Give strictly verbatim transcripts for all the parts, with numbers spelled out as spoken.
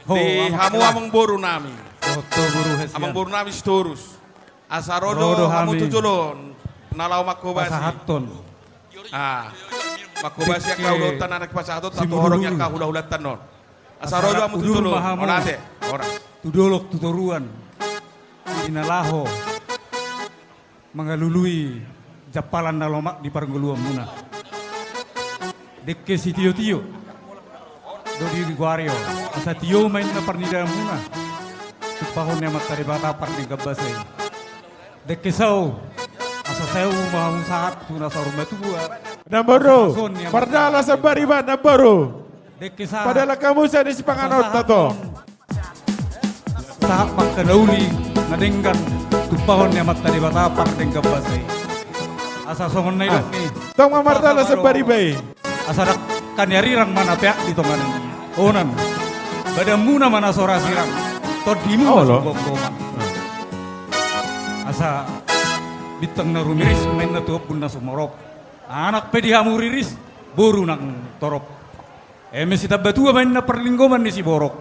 Di hamu amangboru nami. Amangboru nami Sitorus. Asa ro do hamu tu jolo na laho manghobasi. Pasahathon. Ah, manghobasi angka ulaonta na naeng pasahatonta tu horong ni angka hulahulanta on. Asa ro do hamu tu jolo. Mauliate. Horas. Tu dolok tu toruan. Di na laho mangalului jampalan na lomak di parngoluanmuna. Dengke sitiotio do digoari on. Asa tio ma inna parnidaanmuna. Tumpahon ni Amanta Debata pardenggan basa i. Dengke saur. Asa saur ma hamu sahat tu na saur matua. Namboru. Mardalan sambariba namboru. Dengke sahat. Padalan hamu sian sipanganon tato. Sahat ma angka na uli na denggan tumpahon ni Amanta Debata pardenggan basa i. Asa songon na nidok ni. Tong ma mardalan sambariba i. Asa dangka ni arirang ma na peak di tonga ni onan. Badanmuna ma na so ra sirang. Tondimuna ma so gomgoman. Asa bintang na rumiris ma inna tu ombun na sumorop. Anak pe di hamu riris, boru nang torop. Eme sitambatua ma inna parlinggoman ni siborok.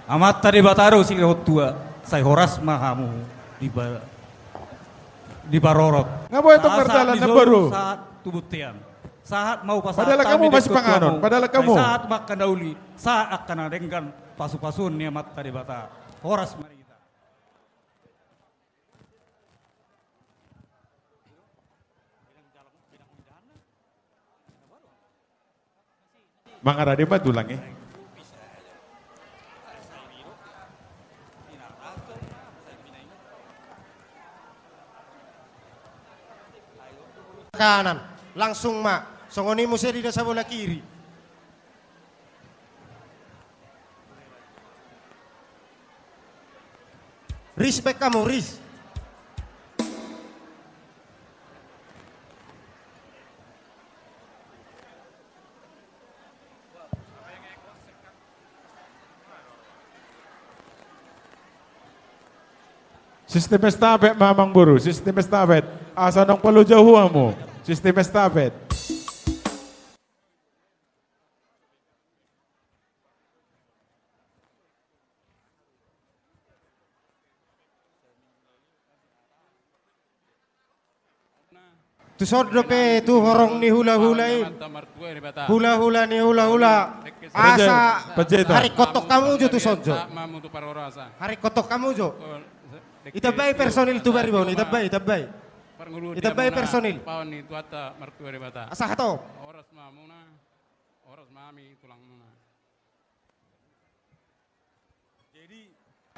Amanta Debata do silehon tua, sai horas ma hamu dipa-, diparorot. Nga boi tong mardalan namboru. Sahat tu bontean. Sahat ma hupasahat hami dengke tu hamu. Padalan hamu. Sahat ma angka na uli, sahat angka na denggan, pasupasuon ni Amanta Debata. Horas ma di hita. Mangarade ma tulang i. Kanan, langsung ma, songon i muse di na sabola kiri. Respect hamu, ris. Sistem estafet ma amangboru, sistem estafet. Asa naung palo jahu hamu, sistem estafet. Tuson dope tu horong ni hulahula i. Hulahula ni hulahula. Asa haringkothon hamu jo tuson jo. Haringkothon hamu jo. Itambai personil tu bariba on, itambai, itambai. Itambai personil. Asa hatop.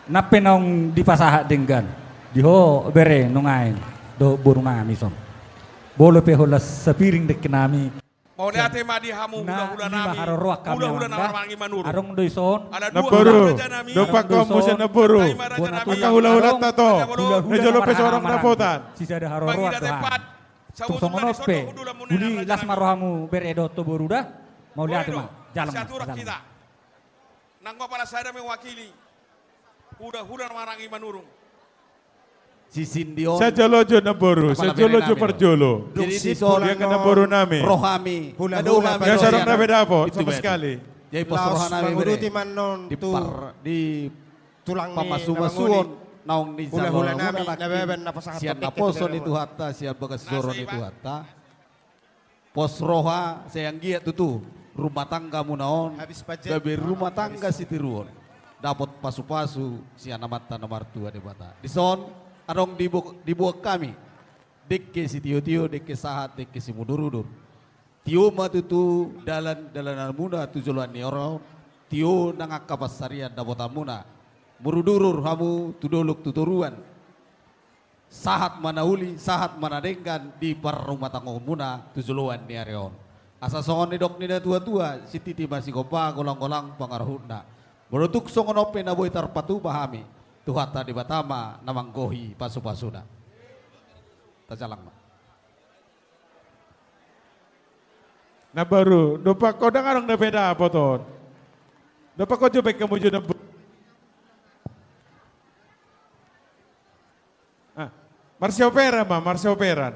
Nang pe naung dipasahat denggan di ho bere nuaeng dohot boru nami son. Molo pe holan sapiring dengke nami. Mauliate ma di hamu hulahula nami. Hulahula na marhaha maranggi Manurung. Adong do dison. Namboru, dompak hamu sian namboru. Angka hulahulanta to. Na jolo pe so adong dapotan. Sisada haroroan do hami. Tung songon on pe, uli las ma rohamu bere dohot boru da. Mauliate ma. Jalang ma. Nang ho pala sada mewakili hulahula na marhaha maranggi Manurung. Sisindi on. Sajolo jo namboru, sajolo jo parjolo. Jadi dison namboru nami. Rohami. Hulahula. Nga so adong na pe dapot sama sekali. Jadi pos roha nami bere. Di par, di pamasumasuon naung nijalo hulahula nami sian naposo ni Tuhanta, sian bagas joro ni Tuhanta. Pos roha, sai anggiat tutu rumah tanggamuna on gabe rumah tangga sitiruon, dapot pasupasu sian Amanta na martua Debata. Dison adong dibo-, diboan hami dengke sitiotio, dengke sahat, dengke simudurudur. Tio ma tutu dalan, dalananmuna tu joloan ni ari on. Tio nang angka pansarian dapotanmuna. Mudurudur hamu tu dolok tu toruan. Sahat ma na uli, sahat ma na denggan di parrumatanggaonmuna tu joloan ni ari on. Asa songon nidok ni natuatua, sititi ma sigompa, golanggolang pangarahutna. Molo tung songon on pe na boi tarpatupa hami, Tuhanta Debata ma na manggohi pasupasuna. Tajalang ma. Namboru, dompak ho, ndang adong na pe dapot on. Dompak ho jo baen hamu jo namboru. Ah, marsioperan ma, marsioperan.